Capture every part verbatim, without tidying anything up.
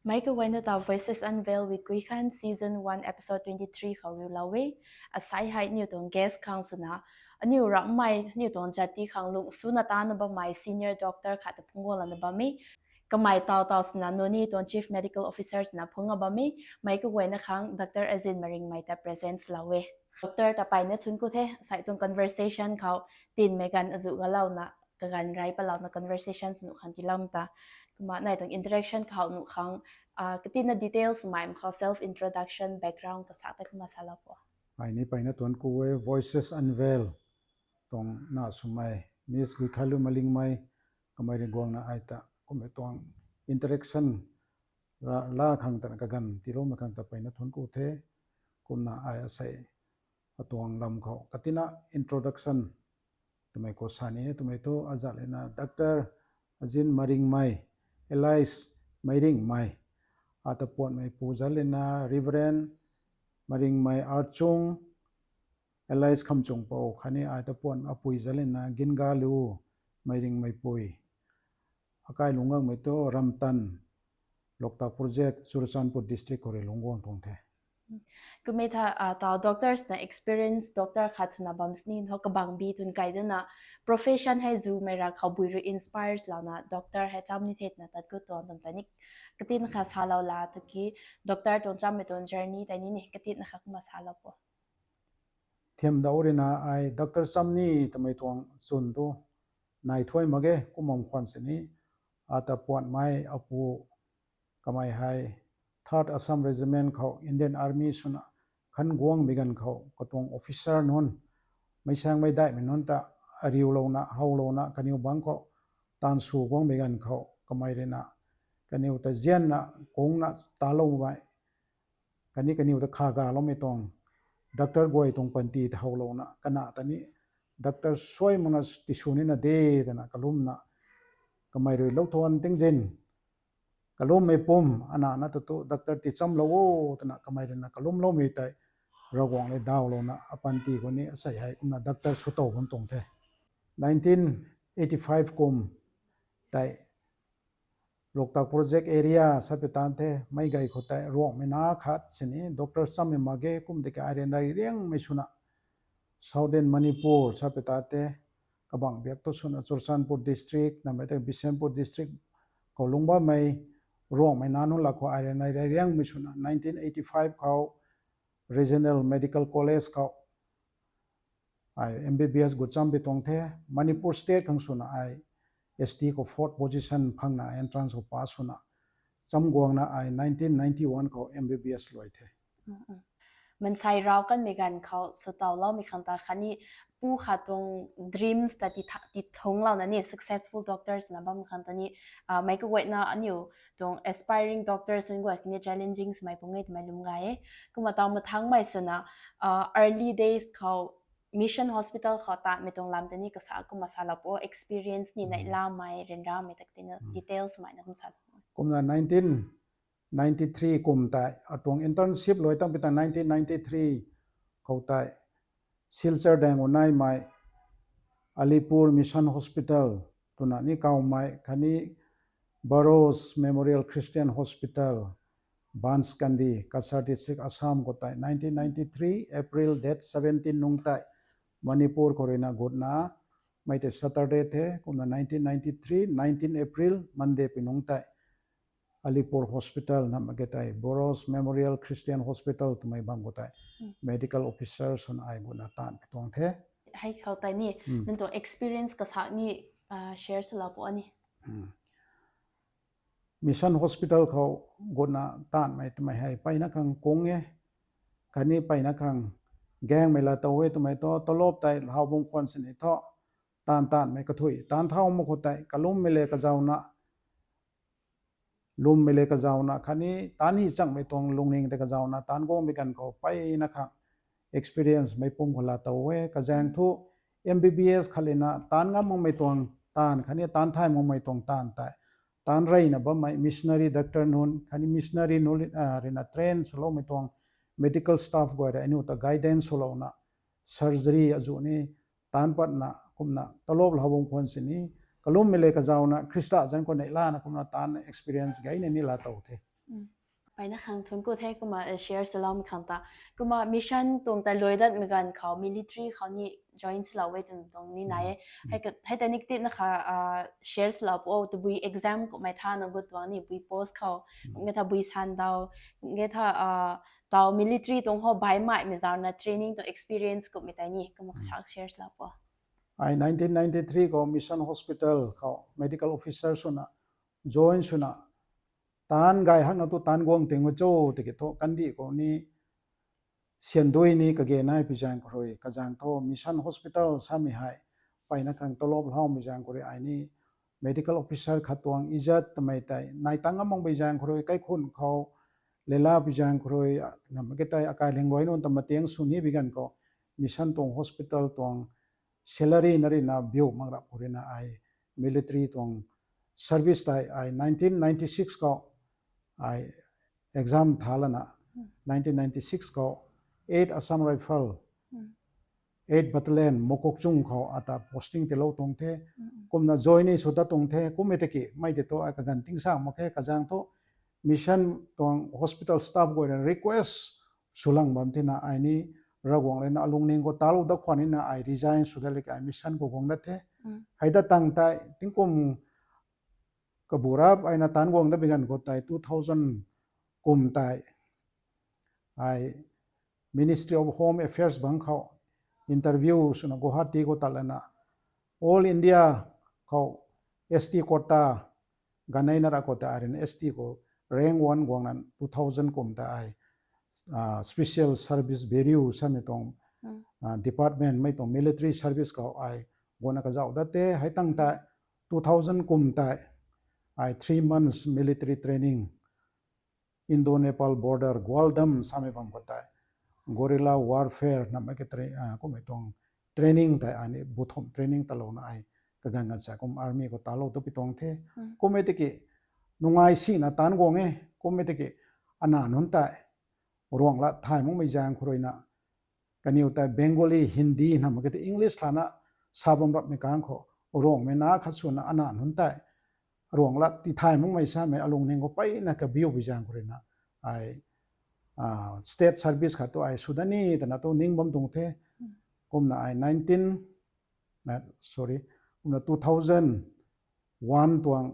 Meic kaguayna ta Voices Unveiled with Guikhan season one episode twenty three khou riulou e. Asai hei aniu tuang guest khang swna, aniu rammei, aniu tuang jati khang lung swna tana bammei senior doctor khat ta phungc guang lana bam e. Kamei taw taw swna Noney tuang Chief Medical Officer swna phungc a bam e. Meic kaguayna khang Doctor Azin Maringmei ta present lou e. Doctor ta peyna thuanc ku the, asai tuang conversation khou tinmei ganv azuh galouna, kaganv rey palouna conversation sw nuh khang tiiloumei ta. Kumna nai tuang interaction khou nuh khang, katina details swmei khou self introduction, background kasa ta kumna salou po. Ai ni peyna thuanc ku e. Voices Unveiled tuang na swmei Miss Guikhanliu Malingmei, kamei rui guangna ai ta kummei tuang interaction la khang ta kaganv tiiloumei khang ta peyna thuanc ku the. Kumna ai asei atuang lam khou katina introduction twmei khou sa ni e. Twmei thu azat lena Doctor Azin Maringmei, alias Meiringmei. Ata puanmei pu zat lena Reverend Maringmei Archung, alias Khamchungpou, khatni ata puan apui zat lena Ginga Liu, Meiringmeipui. Akai lungc guangmei thu Ramtan, Loktak Project, Churachandpur District khou rui lungc guang tuang the. Kummei tha, taw doctors na experience doctor khat swna bam sini thu kabangbi twn kai dana, profession hei zumei ra khou bui rui inspire louna doctor hei cham ni the twna tat gut tuang twm ta ni katina kha salou la tu ki, doctor tuang chammei tuang journey tei ni ni katina kha kumna salou po. Thiam dau ruina ai doctor cham ni twmei tuang chwn tu nai thuai mak ge. Kum bam khwan sini, ata puanmei apu kamei hei Third Assam Regiment khou Indian Army swna khan guangmei ganv khou katuang officer nunc, meic saengmei daihmei nunc ta ariulouna howlouna kaniw bangc khou taanv sw guangmei ganv khou kamei ruina kaniw ta zianna kungna taloumei khatni kaniw ta kha galoumei tuang doctor guay tuang panty ta howlouna kana ta ni doctor suai makna tisw nina de twna kalumna kamei rui lou thuan tingzin kalummei pum ana na tu tu doctor tii chamlou o twna kamei ruina kalumloumei tei Ravguangc le dawlouna apanty khou ni asei hei kumna doctor sw tow bam tuang the. Nineteen eighty five kum tei Loktak Project area sapui tan the, meic gay khou tei Ruangmei na khat sini doctor chammei mak ge. Kum tiki ai rui nai riangmei swna Southern Manipur sapui ta the, kabangc biak tu swna Churachandpur District namei tei Bishnupur District khou lungc bammei Ruangmei na nunc lak khou ai rui nai riangmei swna nineteen eighty five khou Regional Medical College khou ai M B B S gut cham pi tuang the. Manipur State khang swna ai S T khou fourth position phangna entrance khou pass swna cham guangna ai nineteen ninety one khou M B B S luai the. Mansei rav kanmei ganv khou swtawloumei khang ta khatni pu khat tuang dreams ta tithunglouna ni successful doctors na bam khang ta ni, meic kaguayna aniu tuang aspiring doctors nunc guay khatni challenging swmei pung e twmei lwm gay e. Kumna taw mathangmei swna early days khou Mission Hospital khou taanmei tuang lam ta ni kasa kumna salou po, experience ni neihlamei ryanramei ta katina details swmei na kum salou. Kumna nineteen ninety three kum tei atuang internship luai tang pi tang nineteen ninety three khou tei Silchar daeng u naimei Alipur Mission Hospital twna ni kawmei khatni Burroughs Memorial Christian Hospital, Banskandi, Cachar District, Assam khou tei nineteen ninety three April date seventeen nungc tei Manipur khou ruina gutna, mei tei Saturday the, kumna nineteen ninety three nineteen April Monday pi nungc tei Alipur Hospital na mak ge tei Burroughs Memorial Christian Hospital twmei bam khou tei medical officer swna ai gutna taanv pi tuang the. Hei khou tei ni nang tuang experience kasa ni share swlou po ani. Mission Hospital khou gutna taanmei twmei hei peyna khang kung e, khatni peyna khang gaengmei la tow e twmei thu talop tei lhau bam khwan sini thu taanv taanmei kathui taanv thau mak khou tei kalummei le kazauna lwmmei le kazauna khatni taanv ni changmei tuang lungning tei kazauna taanv guangmei ganv khou peyna khang experience mei pum khou la tow e. Kazaeng thu M B B S khat lena taanv ngam makmei tuang taanv khatni taanv thay makmei tuang taanv tei taanv reyna bammei missionary doctor nunc khatni missionary nunc ruina train swloumei tuang medical staff guay rui aniu ta guidance swlouna surgery azuh ni taanv patna kumna talop lhau bam khwan sini kalummei le kazauna Khrista zanc khou neihlana kumna taanv experience gayna ni la tow the. Mpeyna khang thuanc ku the kumna share swloumei khang ta. Kumna mission tuang ta lui datmei ganv khou military khou ni join swlou e twmei tuang ni nai e. Hei ta ni ktina kha share swlou pu o, tabui exam kummei tha na gut tuang ni bui post khou, nge tha bui sandau, nge tha tau military tuang ho baihmei mei zauc na training tuang experience kummei tei ni kumna kasa share swlou pu. Ai nineteen ninety-three khou mission hospital khou medical officer swna join swna taanc gay hakna tu taanc guang ting cho tiki thu kandih khou ni syan dui ni kage nai pi zaeng khou rui kazang thu mission hospital samei hei mpeyna khang talop loumei zaeng khou rui ai ni medical officer khat tuang izat tamei tei nai tang amang pi zaeng khou rui kaikhun khou lela pi zaeng khou rui nam ke tei akai ling rui nunc ta matiang sw ni bi ganv khou mission tuang hospital tuang salary na rina biu mak rap khou rina ai military tuang service tei ai nineteen ninety-six khou ai exam tha lana nineteen ninety-six khou eight Assam Rifle eight Battalion Mokokchung khou ata posting tilou tuang the. Kumna join ni sw ta tuang the. Kummei tiki mei tei thu ai kaganv tingsa mak khe kazang thu mission tuang hospital staff guay rui request swlang bam tina ai ni Ravguangc rui na alungning khou talou dat khwan nina ai resign sw dat lak ai mission khou guang dat the. Hei dat tang tei tingkum kabu rap aina taanc guang dat bi ganv khou tei two thousand kum tei ai Ministry of Home Affairs bang khou interview swna Guwahati khou tat lana All India khou S T quota ganei na ra khou tei ai rui S T khou rank one guangna two thousand kum tei ai Special Service Bureau samei tuang department mei tuang military service khou ai guangna kazauh dat the. Hei tang tei two thousand kum tei ai three months military training Indo-Nepal border Gwaldam samei bam khou tei guerrilla warfare namei ke kummei tuang training tei ai ni buthumh training talouna ai kaganv ganv sa kum army khou talou tu pi tuang the. Kummei tiki nungai sina taanc guang e. Kummei tiki ana nunc tei Ruanglat thay makmei zaeng khou rui na kaniw tei Bengali, Hindi nam ke tei English lana sa bam rapmei kang khou Ruangmei na khat swna ana nunc tei Ruanglat ti thay makmei samei alungning khou mpeyna kabiu bi zaeng khou rui na ai state service khat tu ai sw dat ni twna tu ning bam tuang the. Kumna ai nineteen sorry kumna two thousand one tuang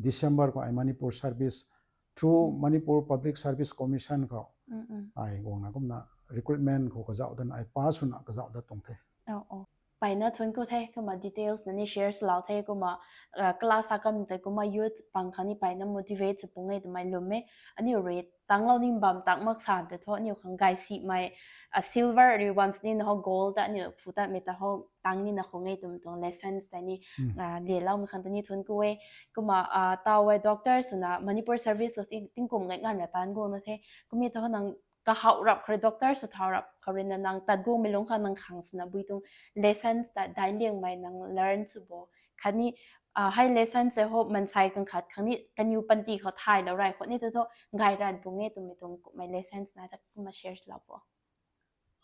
December khou ai Manipur service through Manipur Public Service Commission khou ai guangna kumna recruitment khou kazauh dat ai pass swna kazauh dat tuang the. Mpeyna thuanc ku the kumna details na ni share swlou the kumna class akam tei kumna youth pang khang ni mpeyna motivate sw pung e twmei lwm e. Aniu rui tanglou ning bam tak mak san tei thu aniu khang gaysimei silver rui bam sini na ho gold ta aniu phu tatmei ta ho tang nina khou nge twmei tuang lessons tei ni lialoumei khang ta ni thuanc ku e. Kumna tau e doctor swna Manipur service khou si tingkum ngai nganv ra taanc guang na the. Kummei thu nang kahouh rap khou rui doctor sw thau rap khou rui na nang tat guangmei lungc khang nang khang swna bui tuang lessons ta daic liangmei nang learn sw bo khatni hei lessons tei ho mansei kang khat khang ni kaniw panty khou thaylou rey khou ni tu thu gay ran pung e twmei tuang kummei lessons na ta kumna share lou bo.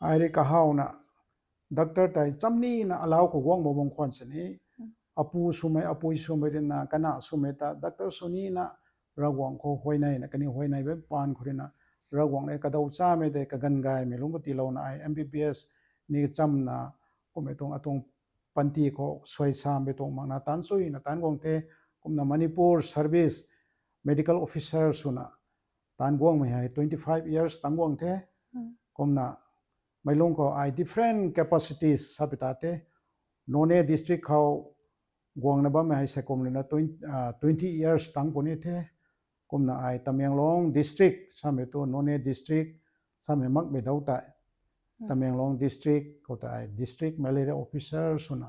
Ai rui kahawna doctor tei chamnina alau khou guang bo bam khwan sini apu swmei apui swmei rui na kana swmei ta doctor sw nina Ravguangc khou huayney na kaniw huayney bam paan khou rui na Ravguangc le kadaw chamei tei kaganv gaymei lungc khou tiilouna ai M B B S ni chamna kummei tuang atuang panty khou suai samei tuang makna taanc chuyna taanc guang the. Kumna Manipur service medical officer swna taanc guangmei hei twenty five years taanc guang the. Kumna mei lungc khou ai different capacities sa pi ta the. Noney district khou guangna bammei hei seikum rui na twenty years taanc puni the. Kumna ai Tamenglong district samei tu Noney district samei makmei dau tei Tamenglong district khou tei ai district malaria officer swna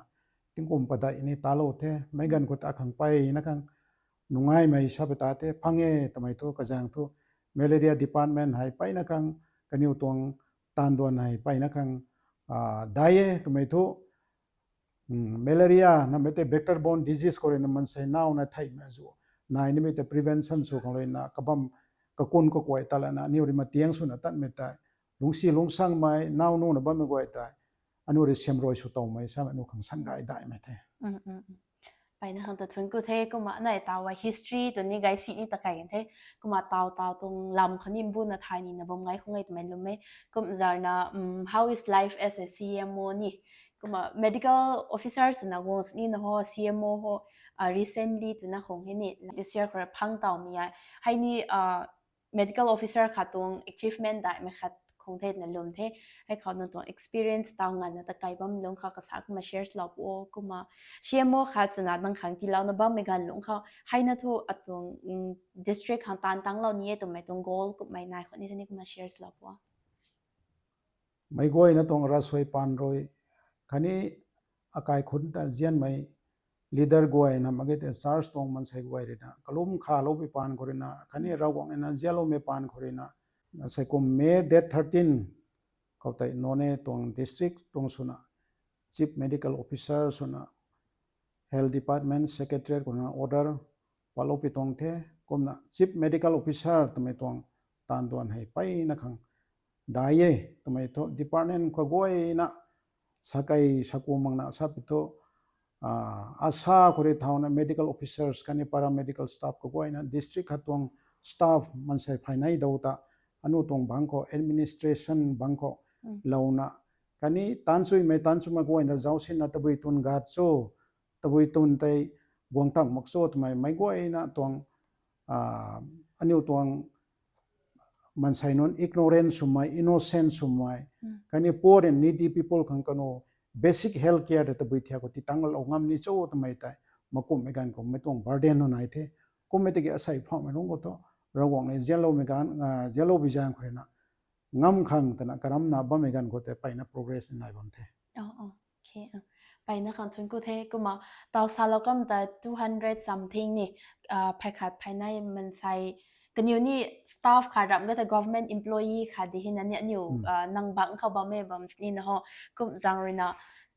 tingkum padeih ni talou the. Meic ganv khou ta akhang mpeyna khang nungaimei sa pi ta the phang e twmei thu kazaeng thu malaria department hei mpeyna khang kaniw tuang taanv duan hei mpeyna khang daic e twmei thu malaria namei tei vector borne disease khou rui na mansei nauna theihmei zu nai nimei tei prevention sw khang rui na kabam kakun kakuay ta lana aniu rui matiang swna tatmei tei lungcsi lungcsangmei nau nuna bammei guay tei aniu rui siamruai sw towmei samei aniu khang san gay daihmei the. Mpeyna khang ta thuanc ku the. Kumna nai taw a history tu ni gay si ni ta kai the. Kumna taw taw tuang lam khou ni mbuna thay nina bam gay khung e twmei lwm e. Kum zarna, um, how is life as a C M O ni? Kumna medical officer swna guang sini na ho, C M O ho, uh, recently twna khung he ni, this year khou phang taw mi ai. Hei ni, uh, medical officer khat tuang achievement daihmei khat khung the na lwm the. Hei khou nang tuang experience taw nganvna ta kai bam lung khou kasa kumna share lou pu o. Kumna C M O khat swna nang khang tiilouna bammei ganv lung khou hei na thu atuang, mm, district khang taanv tanglou ni e twmei tuang goal kummei nai khou ni the ni kumna share lou pu o. Meic guayna tuang ravsuai paan rui khatni akai khun ta nzianmei leader guay na mak ge tei church tuang mansei guay ruina kalum khalou pi paan khou ruina khatni Ravguangc na nzianloumei paan khou ruina, sei kum May date thirteen khou tei Noney tuang district tuang swna Chief Medical Officer swna Health Department Secretariat khou ruina order patlou pi tuang the. Kumna Chief Medical Officer twmei tuang taanv duan hei mpeyna khang dai e twmei thu department khou guayna sakei saku makna sa pi thu, ah, ASHA khou rui thauna medical officers khatni paramedical staff khou guayna district khat tuang staff mansei phay nei dou ta aniu tuang bangc khou administration bangc khou louna khatni taanchuimei taanchumei guayna zauc sinna tabui tun gat cho, tabui tun tei guang tang mak cho twmei meic guayna tuang, ah, aniu tuang mansei nunc ignorant swmei, innocent swmei, khatni poor and needy people khang kanu basic health care ta tabui thiak khou ti tanglou ngam ni cho twmei tei makumhmei ganv khou mei tuang burden nunc nai the. Kummei tiki asei phaumei lungc khou thu Ravguangc le nzianloumei ganv, ah, nzianlou bi zaeng khou ruina ngam khang twna karamna bammei ganv khou tei mpeyna progress ni nai bam the. Mpeyna khang thuanc ku the. Kumna taw salou kam ta two hundred something ni, ah, phay khat phay nei mansei kaniw ni staff khat ramh ge tei government employee khat di hina ni aniu, ah, nang bangc khou bammei bam sini na ho. Kum zaeng ruina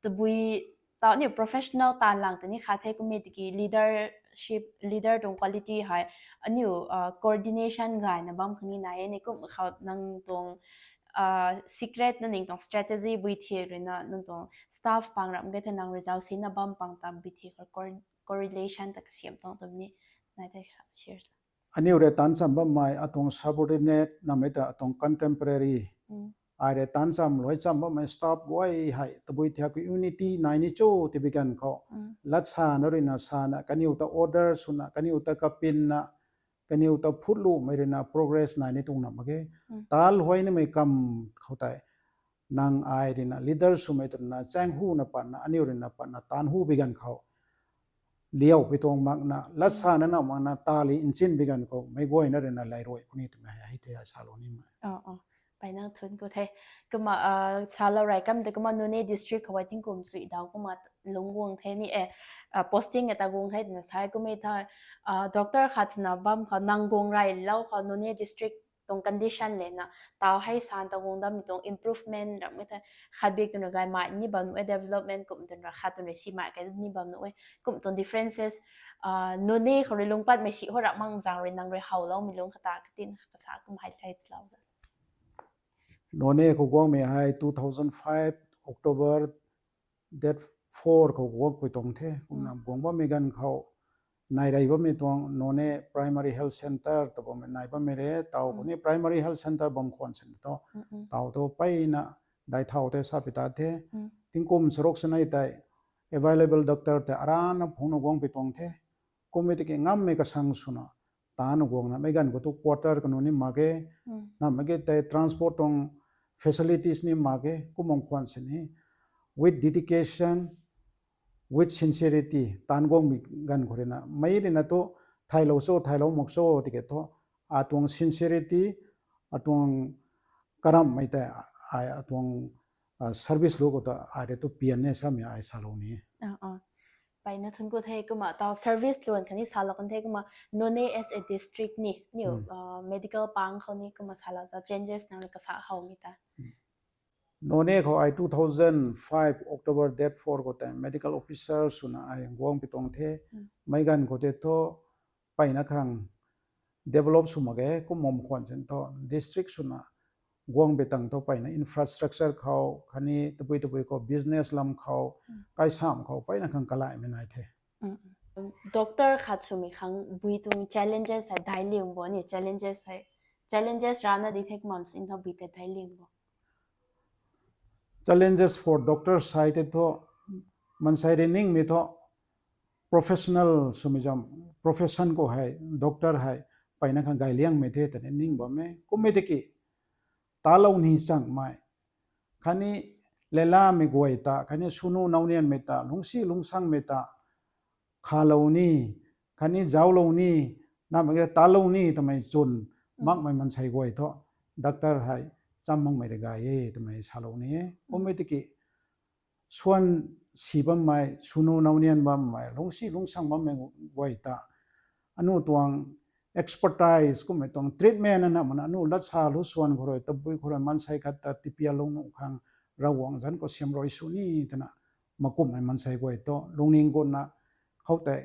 tabui taw aniu professional taanv lang ta ni khat the kummei tiki leadership, leader tuang quality hei aniu, ah, coordination gayna bam khang ni nai e ni kum khou nang tuang, ah, secret na ning tuang strategy bui thi ruina nang tuang staff pang ramh ge tei nang result sina bam pang ta bui thi khou cor-, correlation ta kasiam tuang twmei ni nai tei share. Aniu rui taanc cham bammei atuang subordinate namei ta atuang contemporary ai rui taanc cham luai cham bammei staff guay hei tabui thiak khou unity nai ni cho tibi ganv khou lat sana ruina sana kaniw ta order swna kaniw ta kapinna kaniw ta phutlumei ruina progress nai ni tuang na mak ge. Taanc luai nimei kam khou tei nang ai ruina leader swmei twna chaeng huna patna aniu ruina patna taanc hu bi ganv khou liau pi tuang makna lat sana na makna tali nchin bi ganv khou meic guayna ruina lay ruai puni twmei hei tei ai salou nimei. Mpeyna thuanc ku the. Kumna, ah, salou rey kam tei kumna Noney district khou ai tingkum sui daw kumna lungc guang the ni e, ah, posting e ta guang the twna sa e kummei tha, ah, doctor khat swna bam khou nang guang reylou khou Noney district tuang condition lena taw hei san ta guang dammei tuang improvement ramh ge tei khat bik twna gaymei ni bam nuh e, development kum twna khat twna simei kai ni bam nuh e, kum tuang differences, ah, Noney khou rui lungc patmei si ho ramh mang zaeng rui nang rui howloumei lungc khou ta katin kasa kum highlights lou. Noney khou guangmei hei two thousand five October date four khou guangpui tuang the. Kumna guang bammei ganv khou nai rey bammei tuang Noney Primary Health Centre ta bammei nai bammei re, taw khou ni Primary Health Centre bam khwan sin thu taw thu mpeyna dai thau tei sa pi ta the. Tingkum charuk sanei tei available doctor tei arana phungna guangpui tuang the. Kummei tiki ngammei kasang swna tana guangna mei ganv khou thu quarter kanu ni mak ge, namei ge tei transport tuang facilities ni mak ge, kum bam khwan sini with dedication, with sincerity taanc guangmei ganv khou ruina mei ruina thu thaylou cho thaylou mak cho tiki thu atuang sincerity, atuang karamhmei tei ai atuang, ah, service lu khou ta ai rui thu pian e samei ai salou ni. Mpeyna thuanc ku the. Kumna taw service luan khatni salou kan the kumna Noney as a district ni niu, ah, medical pang khou ni kumna salou za changes nang rui kasa howmei ta. Noney khou ai two thousand five October date four khou tei medical officer swna ai guangpui tuang the. Mei ganv khou tei thu mpeyna khang develop sw mak ge, kum bam khwan sin thu district swna guangpui tang thu mpeyna infrastructure khou khatni tabui tabui khou business lam khou kaisam khou mpeyna khang kalaimei nai the. Doctor khat swmei khang bui tuang challenges hei daic liang bo ni, challenges hei, challenges rana di the kumna sin tho bui tei daic liang bo. Challenges for doctor side tei thu, mansei rui ningmei thu professional swmei zam, profession khou hei doctor hei mpeyna khang gay liangmei the twna ning bam e. Kummei tiki talou ni changmei khatni lelamei guay ta khatni swnu naunianmei ta lungcsi lungcsangmei ta khalou ni khatni zauclou ni, namei ta talou ni twmei chwn makmei mansei guay thu doctor hei cham makmei rui gay e twmei salou ni e. Kummei tiki swan si bammei, swnu naunian bammei, lungcsi lungcsang bammei guay ta anu tuang expertise kummei tuang treatment ana mana anu latsa lu swan khou rui tabui khou rui mansei khat ta tipialou nuh khang Ravguangc zanc khou siamruai sw ni twna makumhmei mansei guay thu lungning gutna khoutei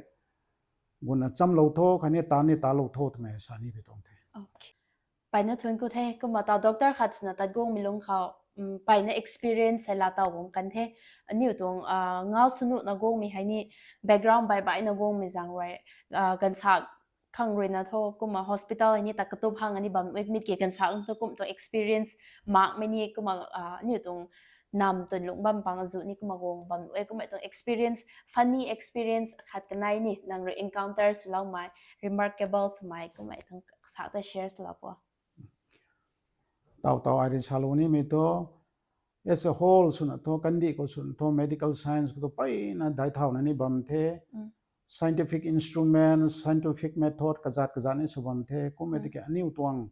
gutna chamlou tho khatni ta ni talou tho twmei sa ni pi tuang the. Mpeyna thuanc ku the. Kumna ta doctor khat swna tat guangmei lungc khou mpeyna experience hei laatow guang kan the. Aniu tuang ngau swnuhna guangmei hei ni background baih baihna guangmei zaeng rui ganvsa khang ruina tho kumna hospital hei ni ta katup hang ani bam e, mi ki ganvsa thu kum tuang experience makmei ni kumna aniu tuang nam twn lungc bam pang azuh ni kumna guang bam e. Kummei tuang experience, funny experience khat kanei ni nang rui encounter swloumei, remarkable swmei kummei tuang sa ta share swlou po. Taw taw ai rui salou nimei thu, as a whole swna thu, kandih khou swna thu medical science khou thu mpeyna daic thauna ni bam the. Scientific instrument, scientific method kazat kazat ni sw bam the. Kummei tiki aniu tuang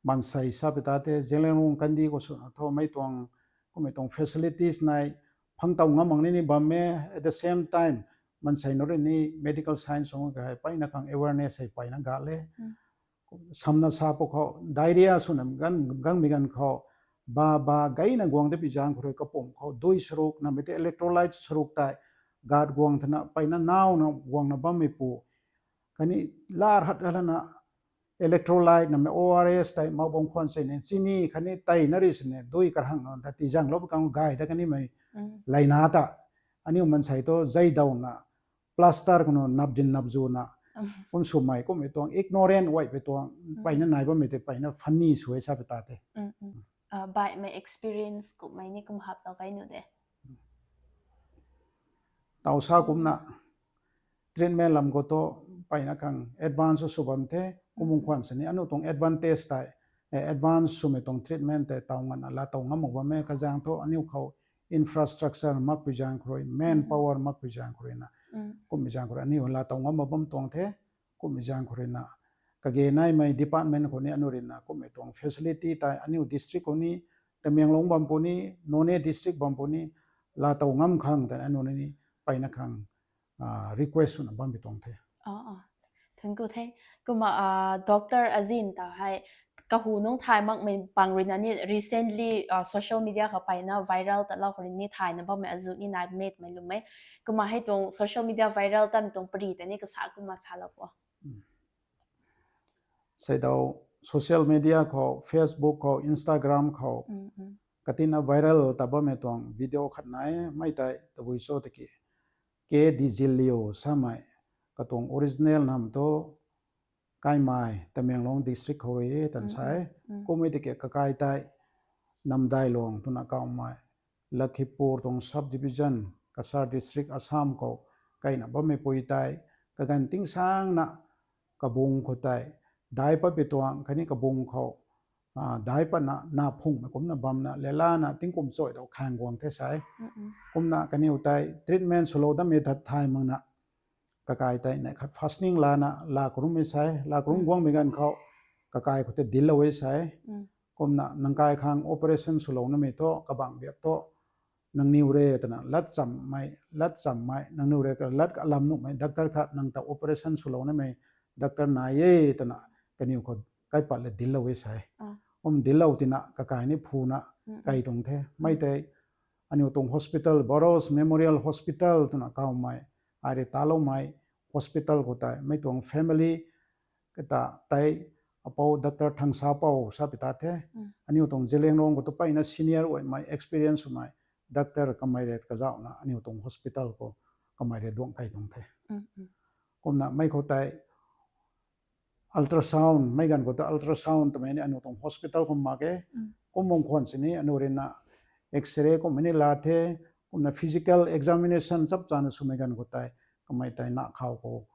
mansei sa pi ta the, Zeliangrong kandih khou swna thu mei tuang kummei tuang facilities nai phang taw ngam mak ni ni bam e. At the same time, mansei nunc rui ni medical science sung ka hei mpeyna khang awareness hei mpeyna gat le. Samna sa pw khou diarrhea swna ganv, gangmei ganv khou ba ba gayna guang de pi zaeng khou rui kapumc khou dui saruk namei tei electrolyte saruk tei gat guang thena mpeyna nauna guangna bammei pu khatni lar hat galana electrolyte namei O R S tei mak bam khwan sini chini khatni tei na ri sini dui karhang na ta tizaenglou pi kang gay da kanimei layna ta aniu mansei thu zay dawna plaster kanu nap zin nap zuna kum swmei kummei tuang ignorant guay pei tuang mpeyna nai bammei tei mpeyna funny sw e sa pi ta the. Baihmei experience kummei ni kum hap taw kai nu de. Taw sa kumna treatment lam khou thu mpeyna khang advance sw bam the. Kum bam khwan sini aniu tuang advantage tei advance swmei tuang treatment tei taw nganvna laatow ngam mak bam e. Kazaeng thu aniu khou infrastructure makpui zaeng khou rui, manpower makpui zaeng khou ruina kummei zaeng khou rui aniu laatow ngam mak bam tuang the. Kummei zaeng khou ruina kage naimei department khou ni aniu ruina kummei tuang facility tei aniu district khou ni, Tamenglong bam puni, Noney district bam puni, laatow ngam khang tei aniu ni mpeyna khang request swna bam pi tuang the. Thank you the. Kumna doctor Azin ta hei kahu nungc thay makmei pang ruina ni recently social media khou mpeyna viral talou khou rui ni thayna bammei azuh ni nai metmei lwmmei. Kumna hei tuang social media viral tamei tuang pari tei ni kasa kumna salou po. Seidaw social media khou, Facebook khou, Instagram khou katina viral ta bammei tuang video khat nai e. Mei tei tabui cho tiki, K Diziliu samei katuang original nam thu Kaimai, Tamenglong district khou rui e tan sa e. Kummei tiki kakai tei Namdailong twna kawmei, Lakhipur tuang sub division, Cachar district, Assam khou kaina bammei pui tei kaganv tingsangna kabung khou tei daic pat pi tuang khatni kabung khou daic patna na phungmei kumna bamna lelana tingkum chai dau khang guang the sa e. Kumna kaniw tei treatment swlou dammei tat thay makna kakai tei neih khat fasting lana laa karummei sa e. Laa karum guangmei ganv khou kakai khou tei dillou e sa e. Kumna nang kai khang operation swlou namei thu kabangc biak thu nangniw rui twna lat chammei, lat chammei, nangniw rui lat alam nuhmei doctor khat nang ta operation swlou namei doctor nai e twna kaniw khou kaipat le dillou e sa e. Kum dillou tina kakai ni phuna kai tuang the. Mei tei aniw tuang hospital, Boros Memorial Hospital twna kawmei, ai rui taloumei hospital khou tei mei tuang family kata tei apou doctor Thangsa Pou sa pi ta the. Aniw tuang Zeliangrong khou tu mpeyna senior uaimei, experience swmei doctor kamei rui kazauhna aniw tuang hospital khou kamei rui duang kai tuang the. Kumna mei khou tei ultrasound, mei ganv khou ta ultrasound twmei ni anu tuang hospital khou mak e. Kum bam khwan sini anu rui na X-ray kummei ni la the, kumna physical examination chap chana swmei ganv khou tei, kamei tei na khou khou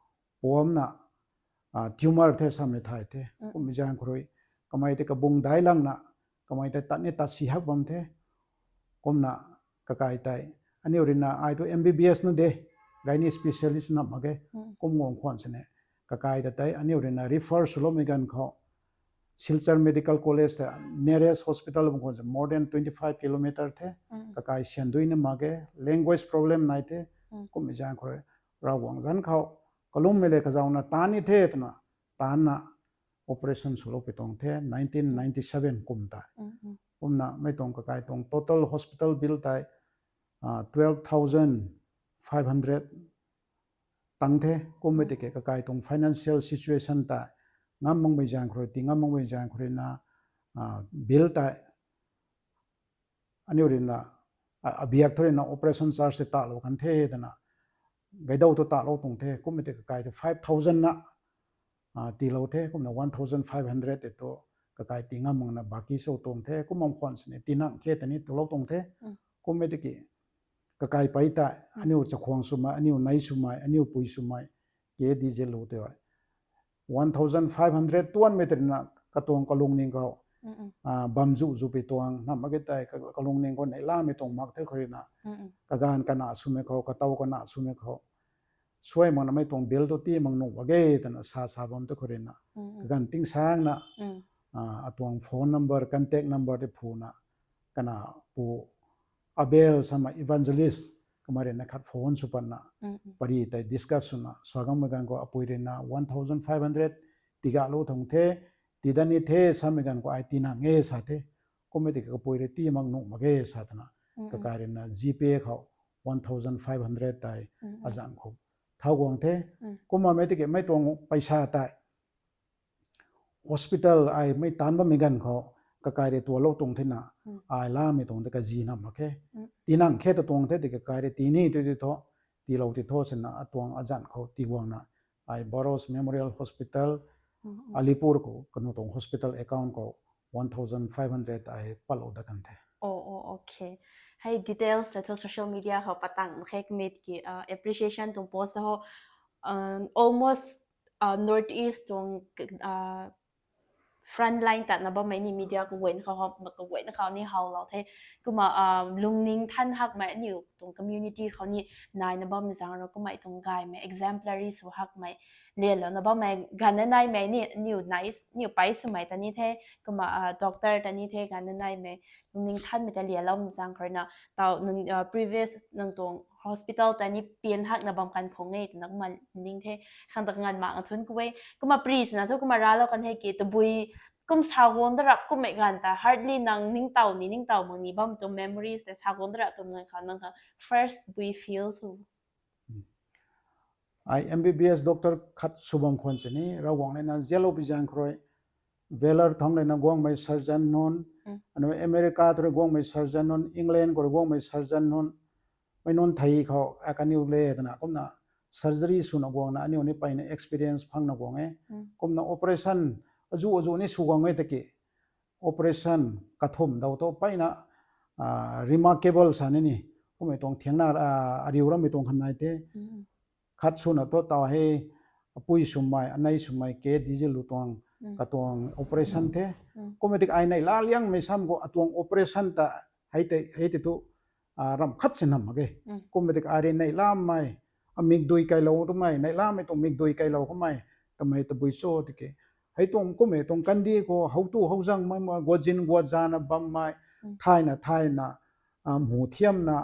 puamna, tumor the samei thay the. Kummei zaeng khou rui, kamei tei kabung dai langna, kamei tei tat ni tat si hak bam the. Kumna kakai tei, aniu rui na ai tu M B B S na de, gynae specialist na mak ge, kum guang khwan sini. Kakai ta tei, aniu rui na refer swloumei ganv khou, Silchar Medical College ta nearest hospital bam khwan se more than twenty five kilometer the. Kakai sian dui na mak ge, language problem nai the. Kummei zaeng khou rui, Ravguangc zanc khou, kalummei le kazauna taanc ni the twna, taancna operation swlou pui tuang the, nineteen ninety seven kum tei. Kumna mei tuang kakai tuang total hospital bill tei, twelve thousand five hundred tang the. Kummei tiki kakai tuang financial situation tei ngam makmei zaeng khou rui, tii ngam makmei zaeng khou rui na, bill tei aniu rui na, abiak thu rui na operation charge tei talou kan the twna, gaidau tu talou tuang the. Kummei tei kakai tei five thousand na tiilou the, kumna one thousand five hundred tei tu kakai tii ngam makna baki sw tuang the. Kum bam khwan sini tii nang khe ta ni tulou tuang the. Kummei tiki kakai pei tei aniu chakhwang swmei, aniu nei swmei, aniu pui swmei, ke di ze lu tei, one thousand five hundred tuanmei tei rui na katuang kalungning khou bam zu zu pui tuang, nam mak ge tei kalungning khou neihlamei tuang mak the khou rui na, kaganv kana swmei khou, katow kana swmei khou, suai makna mei tuang bill tu tii mak nuh mak ge twna sa sa bam the khou rui na, kaganv ting sangna, atuang phone number, contact number tei phuna, kana pu Abel samei evangelist, kamei rui na khat phone sw patna, pary tei discuss swna, sw ganmei ganv khou apui rui na one thousand five hundred tigaylou tuang the, tii dat ni the samei ganv khou ai tii nang e sa the. Kummei tiki kapui rui tii mak nuh mak ge sa twna, kakai rui na GPay khou one thousand five hundred tei azanc khou thau guang the. Kumna mei tiki mei tuang paisa tei hospital ai mei taanc bammei ganv khou, kakai rui tualou tuang thena, ai lamei tuang tei kazi nam mak khe. Tii nang khe ta tuang the tiki kakai rui tii ni tu ti thu, tiilou ti thu sina atuang azanc khou tii guangna, ai Bharos Memorial Hospital, Alipur khou kanu tuang hospital account khou one thousand five hundred ai patlou dat kan the. Hei details ta thu social media khou patang mak khe, kummei tiki appreciation tuang post ho, almost North East tuang frontline tatna bammei ni media kaguayna khou ni howlou the. Kumna lungning than hakmei aniu tuang community khou ni naina bammei zaeng rui kummei tuang gaymei exemplary sw hakmei, lelouna bammei ganv naimei ni aniu pei swmei ta ni the, kumna doctor ta ni the, ganv naimei lungning thanmei ta leloumei zaeng khou rui na, taw previous nang tuang hospital ta ni pian hakna bam kan khang e twna kumna ning the. Khang ta kanganv mak a thun ku e. Kumna pary swna thu kumna raclou kan the ki tabui kum sa guang da rap kummei ganv ta hardly nang ningtow ni ningtow mak ni bam tuang memories tei sa guang da rap twmei ganv khou nang khang first bui feel sw Ai M B B S doctor khat sw bam khwan sini, Ravguangc lev na zialou pui zaeng khou rui, Valor thangc lev na guangmei surgeon nunc, anu America tu rui guangmei surgeon nunc, England khou rui guangmei surgeon nunc, mei nunc thei khou akaniw le twna kumna surgery swna guangna aniu ni peyna experience phangna guang e. Kumna operation azuh azuh ni sw guang e tiki, operation kathumh daw thu peyna remarkable sa ni ni, kummei tuang thiangna ariu rammei tuang khan nai the. Khat swna thu taw hei, apui swmei, anei swmei ke dizilu tuang, katuang operation the. Kummei tiki ai neihla liangmei sam khou atuang operation ta hei tei thu ramh khat si nam mak ge. Kummei tiki ai rui neihlamei, amikdui kailou twmei, neihlamei tuang mikdui kailou kummei, tamei tabui cho tiki, hei tuang kummei tuang kandih khou howtu howzangmei, guazin guazana bammei, thayna thayna, mhu thiamna,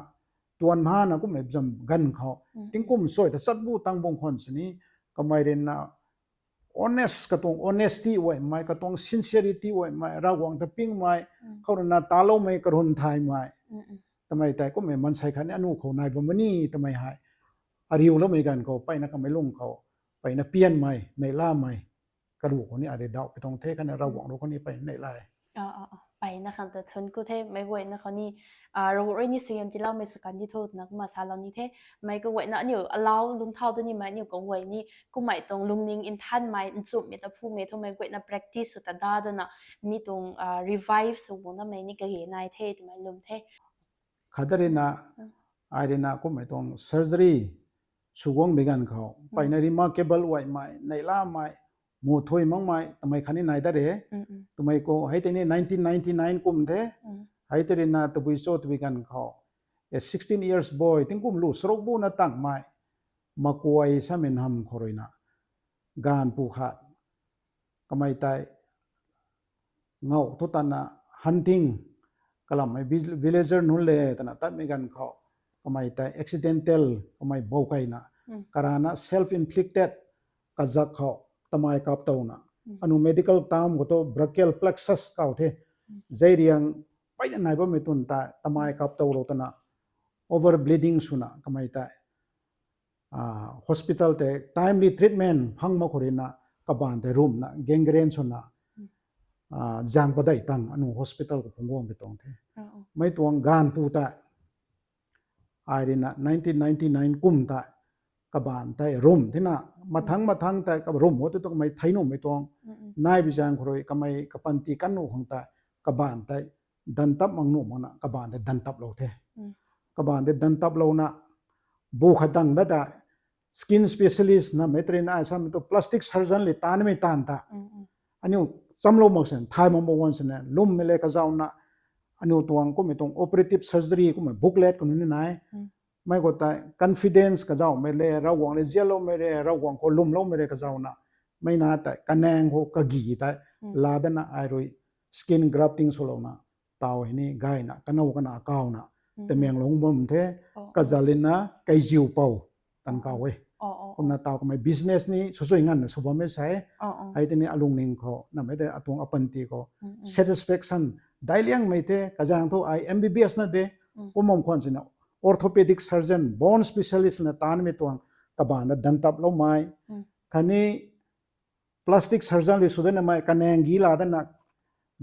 tuan mhana kummei zam ganv khou, tingkum sui ta chatbu tang bung khwan sini, kamei rui na honest, katuang honesty uaimei, katuang sincerity uaimei, Ravguangc ta pingmei, khou rui na taloumei karun thaymei, tamei tei kummei mansei khatni anu khou nai bam ni tamei hei, ariuloumei ganv khou peyna kamei lung khou, peyna pianmei, neihlamei, karuh khou ni ai rui daw pui tuang the khatni Ravguangc rui khou ni peyna neihla e. Mpeyna khang ta thuanc ku the, meic guayna khou ni, ah, Ravguangc rui ni suaihiam tiiloumei sw kan di tho twna kumna salou ni the. Mei kaguayna aniu alau lungcthau tu ni mei aniu kaguay ni, kummei tuang lungning nthanmei, nchumhmei ta phumei thu meic guayna practice sw ta da dana, mi tuang, ah, revive sw buna mei ni kage nai the twmei lwm the. Khat da rina, Mm. ai rina kummei tuang surgery sw guangmei ganv khou, Mm. mpeyna remarkable guaymei, neihlamei, mu thui makmei twmei khatni nai da re. Mm, mm. Twmei khou hei tei ni nineteen ninety nine kum the. Mm. Hei tei rina tabui cho twmei ganv khou, a sixteen years boy, tingkum lu charuk buna tangmei, Makuai samei nam khou ruina, gaanv pu khat, kamei tei ngau thu tana hunting, kalammei vil-, villager nunc le twna tatmei ganv khou, kamei tei accidental, kamei bou keyna, Mm. karana self inflicted, kazak khou, tamei kap touna. Mm. Anu medical term khou tu brachial plexus kau the. Mm. Zeiriang mpeyna nai bammei tun tei, tamei kap toulou twna, over bleeding swna, kamei tei, ah, hospital tei timely treatment phang mak khou ruina, kabaanc tei rumna, gangrene swna, Mm. ah, zaeng padeih tang anu hospital khou phungc guang pi tuang the. Oh, oh. Mei tuang gaanv pu tei, ai rina nineteen ninety nine kum tei, kabaanc tei rum thena, mathangc Mm. mathangc tei ka rum o tu tu kamei thei nuhmei tuang, Mm, mm. nai bi zaeng khou rui kamei kapanty kan nuh khang tei, kabaanc tei dantap mak nuh makna, kabaanc tei dantaplou the. Mm. Kabaanc tei dantaplouna, bu khat dang da tei, skin specialist na mei tei rina ai samei tu plastic surgeon le tanmei taanv ta. Mm, mm. Aniu chamlou mak sini, thay mak mak guan sini, lwmmei le kazauna, aniu tuang kummei tuang operative surgery kummei booklet khou ni nai. Mm. Mei khou tei confidence kazaumei le, Ravguangc le zianloumei le, Ravguangc khou lwmloumei le kazauna, mei na tei kanaeng khou kagi tei, Mm. ladana ai rui skin grafting swlouna, taw hei ni gayna, kanow kana kawna, Mm, mm. Tamenglong bam the, Oh, oh. Kazalina, Kaiziu Pou, tan Oh, kau oh. e. Oh, oh, Kumna oh. taw kamei business ni sw sui nganvna sw bam e sa e. Oh, oh. Hei tei ni alungning khou, namei tei atuang apanty khou, Mm, mm. satisfaction, daic liangmei the, kazaeng thu ai M B B S na de, Mm. kum bam khwan sini, orthopedic surgeon, bone specialist na tanmei tuang, kabaanc na dantaploumei. Mm. Khatni plastic surgeon le sw danamei, kanaeng gi ladana,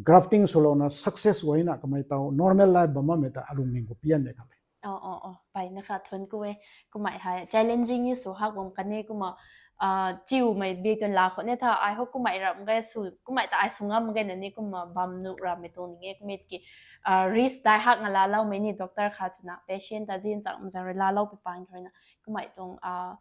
grafting swlouna, success guayna, kamei taw normal life bam makmei ta alungning khou pianmei khat le. Oh, oh, oh. Mpeyna kha thuanc ku e. Kummei hei challenging ni sw hak bam kan e kumna, ah, chiumei bi tuang la khou ni tha, ai hou kummei ram ge sw, kummei ta ai sw ngam ge na ni kumna bam nuh rammei tuang ni nge kummei ki, ah, risk dai hak nga laaloumei ni doctor khat swna patient ta zin chak mazang rui laalou pi paan khou ruina, kummei tuang, ah,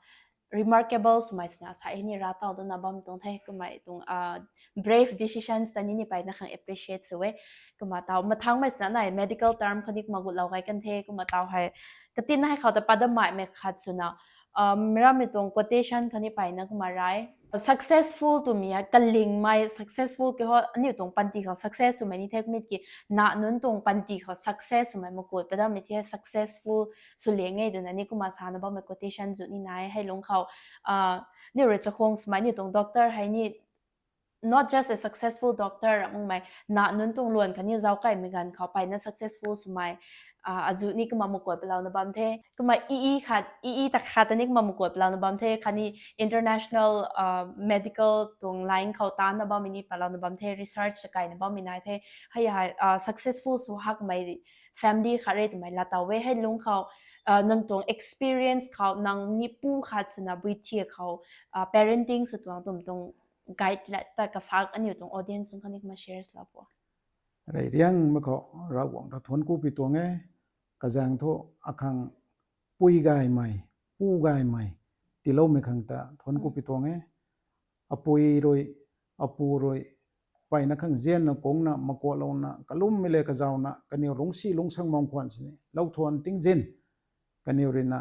remarkable swmei swna sa e ni ra taw dana bam tuang the, kummei tuang, ah, brave decisions ta ni ni mpeyna khang appreciate sw e. Kumna taw mathangmei swna nai medical term khou ni kumna gutlou gay kan the, kumna taw hei, katinna hei khou ta padammeimei khat swna, ah, meic rammei tuang quotation khou ni mpeyna kumna rai. Successful twmei a kalingmei, successful ke ho, aniu tuang panty khou success swmei ni the kummei ki, na nunc tuang panty khou success swmei makui padammei the successful sw liang e twna ni kumna sana bammei quotation zu ni nai, hei lungc khou, ah, aniu rui chakhwang swmei aniu tuang doctor hei ni, not just a successful doctor, ram makmei, na nunc tuang luan khatni zauckaimei ganv khou mpeyna successful swmei, ah, azu ni kumna makui palouna bam the. Kumna i, i khat, i, i ta khat ta ni kumna makui palouna bam the. Khatni international, ah, medical tuang line khou taanna bammei ni palouna bam the. Research kaina bammei nai the. Hei hei, ah, successful sw hakmei family khat re twmei laa taw e. Hei lungc khou, ah, nang tuang experience khou nang ni pu khat swna bui thia khou, ah, parenting sw tuang twmei tuang guide la ta kasak aniu tuang audience nunc khang ni kumna share lou po. Rey riangmei khou Ravguangc ta thuanc ku pi tuang e. Kazaeng thu akhang pui gaymei, pu gaymei tiiloumei khang ta thuanc ku pi tuang e. Apui rui, apu rui, mpeyna khang zianna kungna makuatlouna kalummei le kazauna kaniw lungcsi lungcsang bam khwan sini lou thuan tingzin, kaniw ruina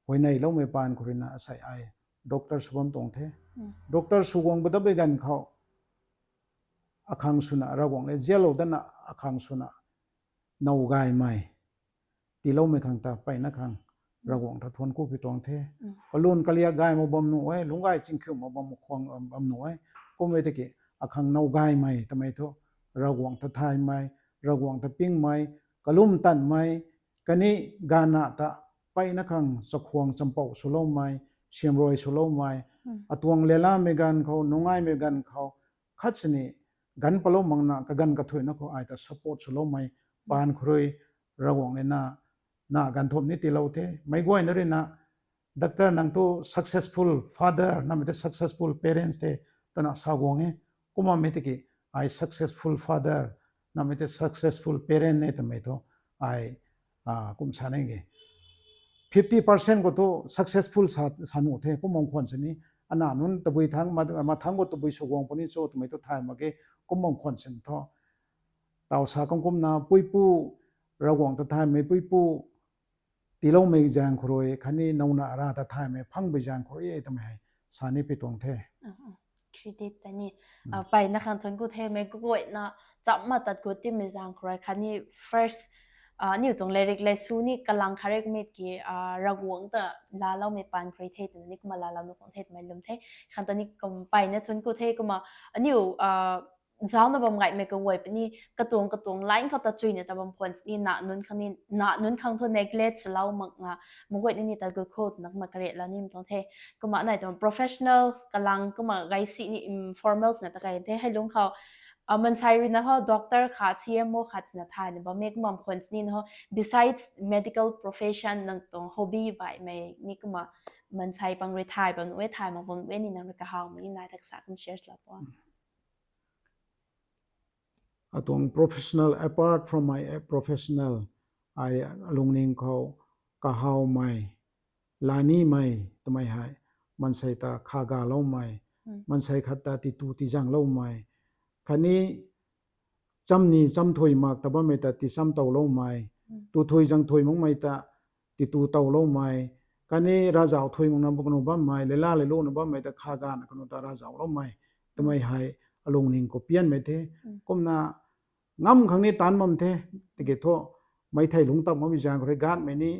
huayneyloumei paan khou ruina asei ai doctor sw bam tuang the. Doctor sw guang ba dapmei ganv khou akhang swna Ravguangc le zianlou dana akhang swna now gaymei tiiloumei khang ta mpeyna khang Ravguangc ta thuanc ku pi tuang the. Kalun kaliak gay mak bam nuh e, lungc gay chingkhiu mak bam khwang bam nuh e. Kummei tiki akhang now gaymei twmei thu Ravguangc ta thaymei, Ravguangc ta pingmei, kalum tanmei, khatni ganvna ta mpeyna khang chakhwang champouh swloumei, siamruai swloumei, atuang lelamei ganv khou, nungaimei ganv khou, khat sini ganv palou makna kaganv kathuina khou ai ta support swloumei paan khou rui Ravguangc le na, na ganv thum ni tiilou the. Meic guayna rui na, doctor nang tu successful father namei tu successful parents the twna sa guang e. Kumna mei tiki ai successful father namei tu successful parent e twmei thu ai kum sa nge. Fifty percent khou thu successful sa, sa nuh the, kum bam khwan sini. Ana nunc tabui thangc, ma, mathangc khou tabui sw guang puni cho twmei thu thay mak ge, kum bam khwan sin thu. Taw sa kum kumna puipu, Ravguangc ta thaymei puipu, tiiloumei zaeng khou rui, khatni nowna ra ta thaymei phangpui zaeng khou rui e twmei hei sa ni pi tuang the. Credit ta ni. Mpeyna khang thuanc ku the, meic guayna chamna tat gut timei zaeng khou rui, khatni first, aniu tuang lairik laisu ni kalang kharek mei ki, Ravguangc ta laaloumei paan khou rui the twna ni kumna laalou nuh khang the twmei lwm the. Khang ta ni kum mpeyna thuanc ku the kumna, aniu, zaucna bam gaymei kaguay puni, katuang katuang line khou ta chuina ta bam khwan sini, na nunc khang ni, na nunc khang thu neglect swlou makna, meic guayna ni tat gut kho twna kumna kariatlou nimei tuang the. Kumna nai tuang professional kalang kumna gay si ni, formals na ta kai the, hei lungc khou, maansei rui na ho doctor khat, C M O khat swna thayna bam e, kum bam khwan sini na ho, besides medical profession nang tuang hobby baihmei ni kumna maansei pang rui thay bam nuh e, thay mak bam nuh e ni nang rui kahawmei ni nai ta kasa kum share lou po. Atuang professional, apart from my professional, ai alungning khou kahawmei, lanimei twmei hei, maansei ta kha galoumei, maansei khat ta titu tizangloumei, khatni chamni chamthui mak ta bammei ta ticham towloumei, tuthui zangthui makmei ta titu towloumei, khatni ravzauh thui makna kanu bammei, leila leiluna bammei ta kha gana kanu ta ravzauhloumei twmei hei alungning khou pianmei the. Kumna ngam khang ni taanc bam the, tiki thu, mei thei lungc tak makmei zaeng khou rui gatmei ni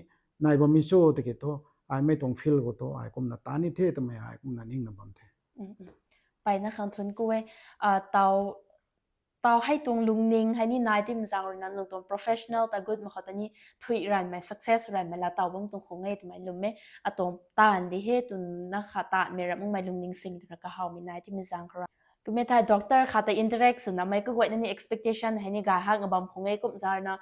nai bammei cho tiki thu, ai mei tuang field khou thu ai kumna taanc ni the twmei ai kumna ningna bam the. Mpeyna khang thuanc ku e, taw, taw hei tuang lungning hei ni nai timei zaeng rui na nang tuang professional ta gut mak khou ta ni thui ranmei, success ranmei laa taw bam tuang khang e twmei lwm e, atuang taanv di he twna kha taanvmei ramh makmei lungning sing twna kahawmei nai timei zaeng khou rui. Kummei thei doctor khat ta interact swna meic kaguayna ni expectation hei ni gay hakna bam khang e kum zaeng rui na,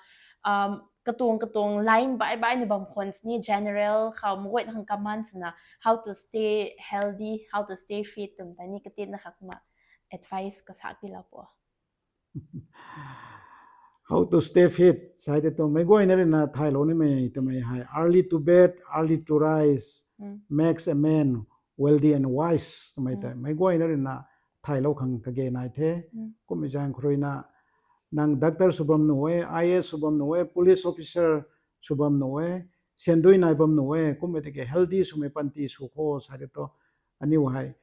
katuang katuang line baih baihna bam khwan sini, general khou meic guayna khang common swna how to stay healthy, how to stay fit twmei ta ni katinna kha kumna advice kasak tilou po. How to stay fit sa tei tu meic guayna rui na thaylou nimei twmei hei early to bed, early to rise makes a man wealthy and wise twmei tei meic guayna rui na thaylou khang kage nai the. Kummei zaeng khou rui na nang doctor sw bam nuh e, I A S sw bam nuh e, police officer sw bam nuh e, syandui nai bam nuh e, kummei tiki healthy swmei panty sw kho sa tei tu aniu hei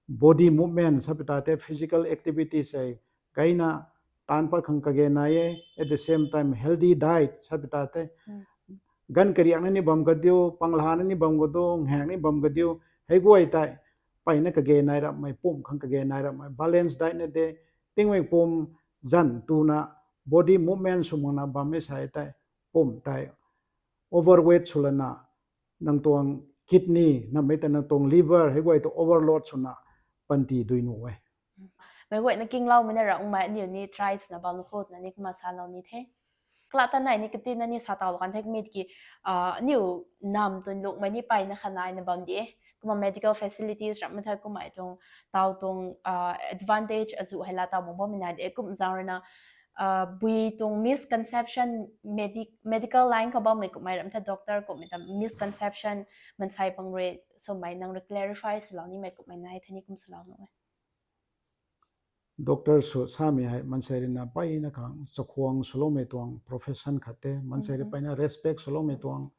body movement sa pi ta the, physical activities hei gayna taanc pat khang kage nai e, at the same time healthy diet sa pi ta the, ganv kariakna ni bam kadiu, panglana ni bam kadiu, nghaekna ni bam kadiu, hei guay tei mpeyna kage nai rapmei, pumc khang kage nai rapmei balance diet na de, tingmei pumc zan tuna body movement sw makna bam e sa tei, pumc tei overweight sw lana nang tuang kidney namei ta nang tuang liver hei guay tu overload swna panty dui nuh e. Meic guayna kingloumei na ramhmei aniu ni try swna bam khou twna ni kumna salou ni the. Kala ta nai ni katinna ni sa taw lou kan the, kummei tiki aniu nam tun lungmei ni mpeyna kha naina bam di e. Kumna medical facilities ramhmei thei kummei tuang taw tuang advantage azuh hei laa taw mak bammei nai di e. Kum zaeng rui na bui tuang misconception, medical line khou bammei kummei ramh the, doctor kummei ta misconception maansei pang rui swmei nang rui clarify swlou nimei kummei nai the ni kum salou nuh e. Doctor sw samei hei maansei rui na mpeyna khang chakhwang swloumei tuang profession khat the, maansei rui mpeyna respect swloumei tuang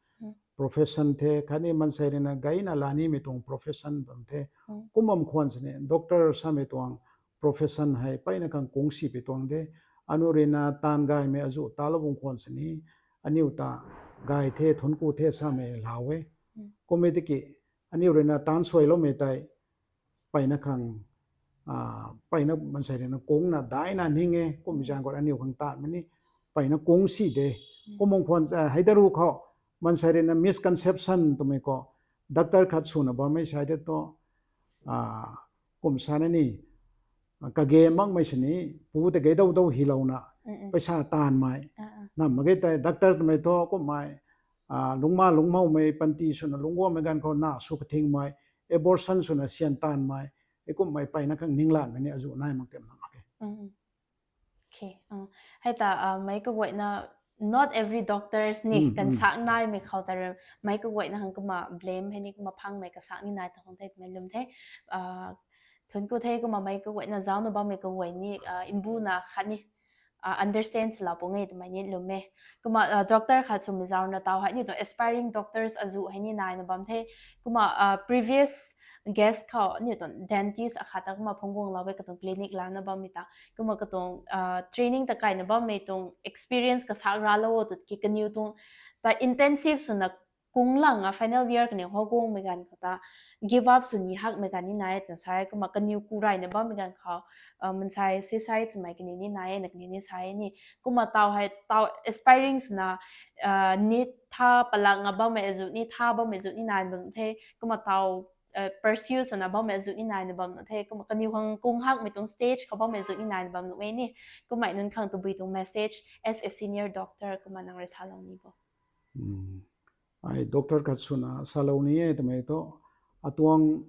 profession the, khatni maansei rui na gayna laa nimei tuang profession bam the. Kum bam khwan sini doctor samei tuang profession hei mpeyna khang kungsi pi tuang de. Aniu rui na taanv gaymei azuh talou bam khwan sini aniu ta gay the, thuanc ku the samei lau e. Kummei tiki aniu rui na taanv suailoumei tei mpeyna khang, mpeyna maansei rui na kungna daihna ning e, kummei zaeng khou aniu khang taanvmei ni mpeyna kungsi de. Kum bam khwan hei daru khou maansei rui na misconception twmei khou doctor khat swna bammei sa tei tu kum sana ni kage makmei sini pu ta ge dou dou hilouna, paisa taanvmei, nam mak ge tei doctor twmei thu kummei, lungma lungmoumei panty swna lungguangmei ganv khou na sw kathingmei, abortion swna syan taanvmei, e kummei mpeyna khang ninglanmei ni azuh nai mak tem nam mak ge. Hei ta meic kaguayna not every doctors ni kansak naimei khou ta meic kaguayna khang kumna blame hei ni kumna phangmei kasak ni nai ta khang the twmei lwm the. Thuanc ku the kumna meic kaguayna zaucna bammei kaguay ni mbuna khatni understand swlou pung e twmei ni lwm e. Kumna doctor khat swmei zauc na taw hei ni tuang aspiring doctors azuh hei ni naina bam the. Kumna previous guest khou ni tuang dentist akhat ta kumna phungc guanglou e katuang clinic lana bammei ta. Kumna katuang training ta kaina bammei tuang experience kasak raclou o tw ki kaniw tuang ta intensive swna kunglang a final year kaniw khou guangmei ganv khou ta give up sw ni hakmei ganv ni nai e twna sa e. Kumna kaniw ku rayna bammei ganv khou mansei suicide swmei kaniw ni nai e na kaniw ni sa e ni. Kumna taw hei taw aspiring swna nit tha palak nga bammei azuh ni tha bammei azuh ni nai bam the. Kumna taw pursue swna bammei azuh ni naina bam nuh the. Kumna kaniw khang kung hakmei tuang stage khou bammei azuh ni naina bam nuh e ni. Kummei nunc khang tabui tuang message as a senior doctor kumna nang rui salou ni bo. Ai doctor khat swna salou ni e twmei thu, atuang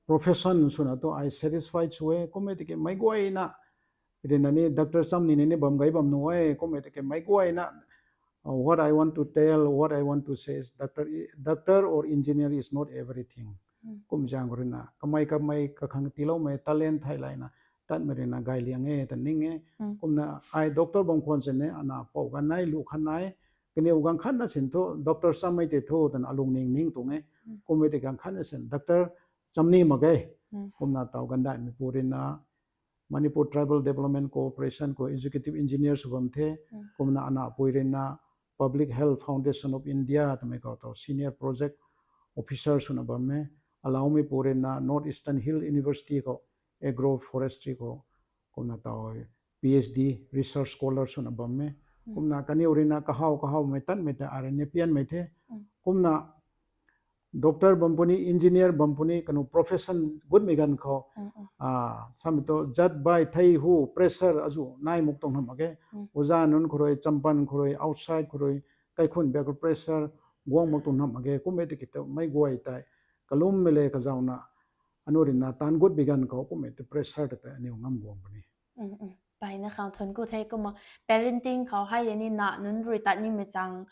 profession swna thu ai satisfied sw e. Kummei tiki meic guayna rina ni doctor cham nina ni bam gay bam nuh e. Kummei tiki meic guayna what I want to tell, what I want to say is doctor, doctor or engineer is not everything. Kum zaeng khou ruina kamei kamei kakhang tiiloumei talent thei layna tatmei ruina gay liang e ta ning e. Kumna ai doctor bam khwan sini ana pou ganv nai lu khat nai, kaniw ganv khatna sin thu doctor chammei tei thu twna alung ning ning tuang e. Kummei tei ganv khatna sin doctor cham ni mak ge. Kumna taw gandaihmei pu ruina Manipur Tribal Development Corporation khou executive engineer sw bam the. Kumna ana pui ruina Public Health Foundation of India twmei khou taw senior project officer swna bam e. Alaumei pu ruina North Eastern Hill University khou agroforestry khou kumna taw PhD research scholar swna bam e. Kumna kaniw ruina kahaw kahawmei tatmei ta arena pianmei the. Kumna doctor bam puni, engineer bam puni, kanu profession gutmei ganv khou samei tu jat bai thei hu pressure azuh nai mak tuang nam mak ge. Oja nunc khou rui, champan khou rui, outside khou rui, kaikhun biak khou pressure guang mak tuang nam mak ge. Kummei tiki tu meic guay tei kalummei le kazauna anu ruina taanv gut bi ganv khou kummei tu pressure ta tei aniw ngam guang puni. Mpeyna khang thuanc ku the. Kumna parenting khou hei ni na nunc rui tat nimei chang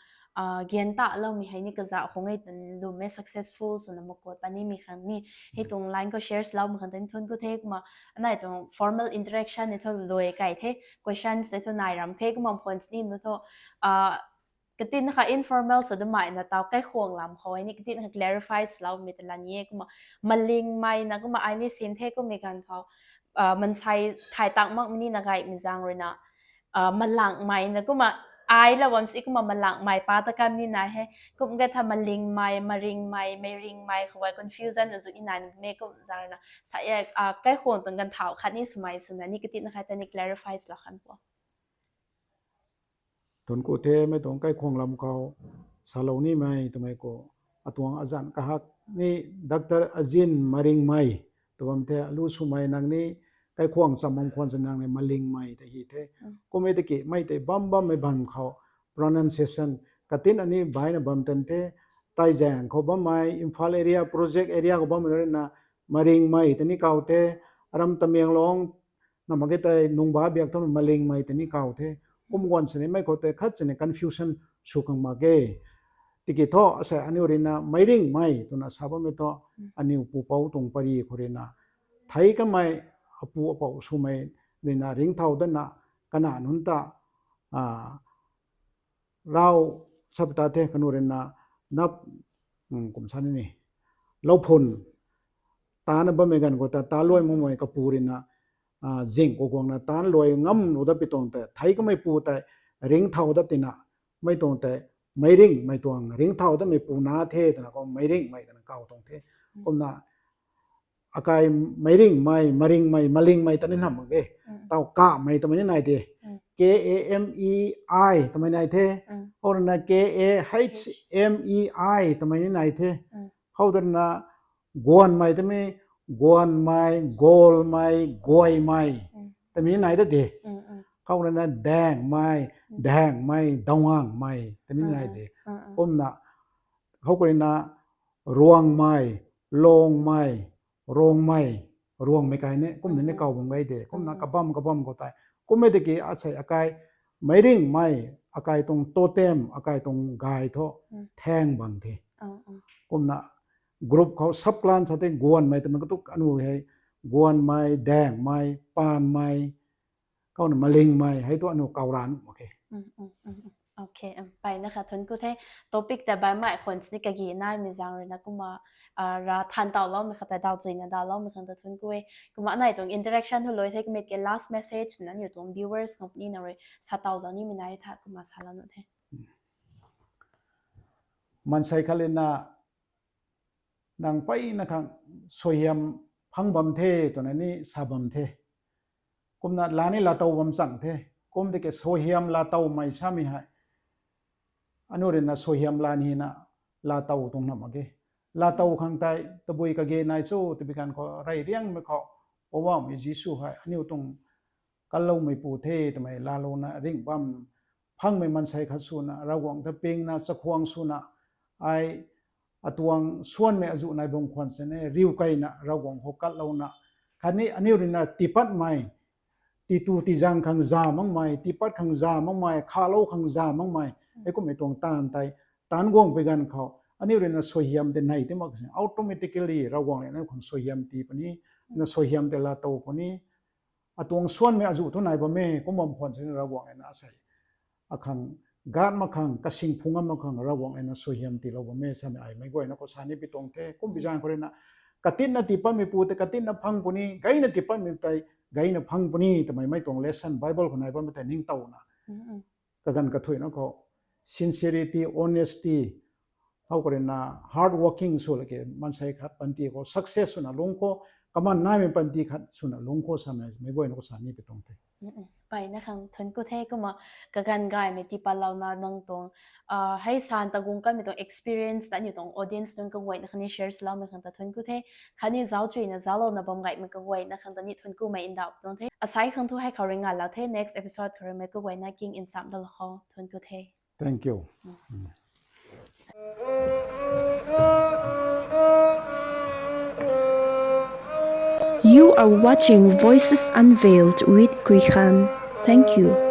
gan taloumei hei ni kazauh khang e twna lwm e, successful swna makuat pat nimei khang ni hei tuang line khou share swloumei khang tei ni thuanc ku the. Kumna anei tuang formal interaction ni thu luai kai the, questions ni thu nai ram khe. Kumna phone ni thu katin kha informal sw damei na taw kaikhwang lam khou hei ni katin kha clarify swloumei ta la ni e. Kumna malingmei na kumna ai ni sin the kummei ganv khou mansei thay tang makmei ni na gaymei zaeng ruina malangmei na kumna ai la bam si kumna malangmei pa ta kan ni nai he. Kum ge tha malingmei, maringmei, meiringmei khou ai confusion azuh ni nai na mei kum zaeng ruina sa e, kaikhwang tuang ganv thau khat ni swmei swna ni katin kha ta ni clarify swlou khan pu. Thuanc ku the mei tuang kaikhwang lam khou salou nimei twmei khou atuang azanc kahak ni doctor Azin Maringmei tw bam the. Alu swmei nang ni kaikhwang cham bam khwan sini nang ni Malingmei ta hi the. Kummei tiki mei tei bam bammei bam khou pronunciation katin ani baina bam tan the. Taizaeng khou bammei Imphal area, project area khou bammei ruina Maringmei ta ni kaw the. Aram Tamenglong na mak ge tei nungba biak thu Malingmei ta ni kaw the. Kum guan sini mei khou tei khat sini confusion sw khang mak ge. Tiki thu asa aniw ruina Meiringmei twna sa bammei thu aniw pupouc tuang pary khou ruina thei kamei apu apou swmei ruina ringcthau datna kana nunc ta rau sap ta the. Kanu ruina nap kum sa ni ni louphun tana bammei ganv khou ta ta luai makmei kapu ruina zing khou guangna tan luai ngam lu dat pi tuang tei thei kamei pu tei ringcthau dat tina mei tuang tei Meiringmei tuang ringcthau datmei pu na the twna khou Meiringmei twna kaw tuang the. Kumna akai Meiringmei, Maringmei, Malingmei ta ni nam mak ge. Taw Kamei twmei ni nai the. K A M E I twmei nai the. Hou ruina K A H M E I twmei ni nai the. Hou ruina Guanmei twmei guanmei, golmei, guaymei, tami nai da de. Khou rui na daengmei, daengmei, daungangmei, tami nai de. Kumna, khou rui na ruangmei, longmei, ruangmei, ruangmei kai ni, kumna ni kaw bam gai de. Kumna kabam, kabam khou tei. Kummei tiki asei akai, meic ringhmei, akai tuang totem, akai tuang gay thu, thang bang the. Kumna group khou sub clan sa tei guanmei twmei katuk anu hei, guanmei, daengmei, paanmei, khou na malingmei, hei tu anu kaw ra nuh mak khe. Okay, mpeyna kha thunc ku the. Topic ta bammei khwan sini kagi naimei zaeng rui na kumna ra than tauloumei khat ta daw chuina dawloumei khang ta thunc ku e. Kumna anei tuang interaction hu lui the, kamei ke last message na aniu tuang viewers khang puni na rui sa tawlou nimei nai tha kumna salou nuh the. Maansei khat lina nang mpeyna khang suaihiam phang bam the twna ni sa bam the. Kumna laa ni laatow bam chang the. Kum tiki suaihiam laatowmei samei hei, aniu rui na suaihiam laa ni na laatow tuang na mak ge. Laatow khang tei tabui kage nai cho twbi ganv khou rey riangmei khou, Poubauhmei Jisu hei aniu tuang kanloumeipu the twmei laalouna ringh bam phangmei maansei khat swna Ravguangc ta pingna chakhwang swna, ai atuang suanmei azuh nai bam khwan sini riu keyna Ravguangc khou katlouna, khatni aniu rui na tiipatmei, tiitu tiizang khang za makmei, tiipat khang za makmei, khalou khang za makmei, heikummei tuang taanv tei, taanc guang pui ganv khou aniu rui na suaihiam tei nei ti mak sin automatically Ravguangc rui na khang suaihiam tii puni, na suaihiam tei laatow puni. Atuang suanmei azuh thu nai bam e, kum bam khwan sini Ravguangc rui na asei akhang gat mak khang, kasing phung ngam mak khang Ravguangc rui na suaihiam tiilou bam e samei ai meic guayna khou sa ni pi tuang the. Kumbi zaeng khou rui na, katinna tiipatmeipu tei katinna phang puni, gayna tiipatmei tei gayna phang puni twmei mei tuang lesson Bible khou nai bammei tei ningtowna, kaganv kathuicna khou sincerity, honesty, khou rui na hard working sw laki maansei khat panty khou success swna lungc khou, kaman naimei panty khat swna lungc khou samei meic guayna khou sa ni pi tuang the. Mpeyna khang thunc ku the. Kumna kaganv gaymei tiipatlouna nang tuang hei san ta guang kanmei tuang experience ta aniu tuang audience nunc kaguayna khatni share swloumei khang ta thunc ku the. Khatni zauc chuina zauclouna bam gaymei kaguayna khang ta ni thunc kumei ndauh tuang the. Asei khang thu hei khou rui ngalou the, next episode khou rui mei kaguayna king nsam dalou khou thunc ku the. Thank you. You are watching Voices Unveiled with Kuikhan. Thank you.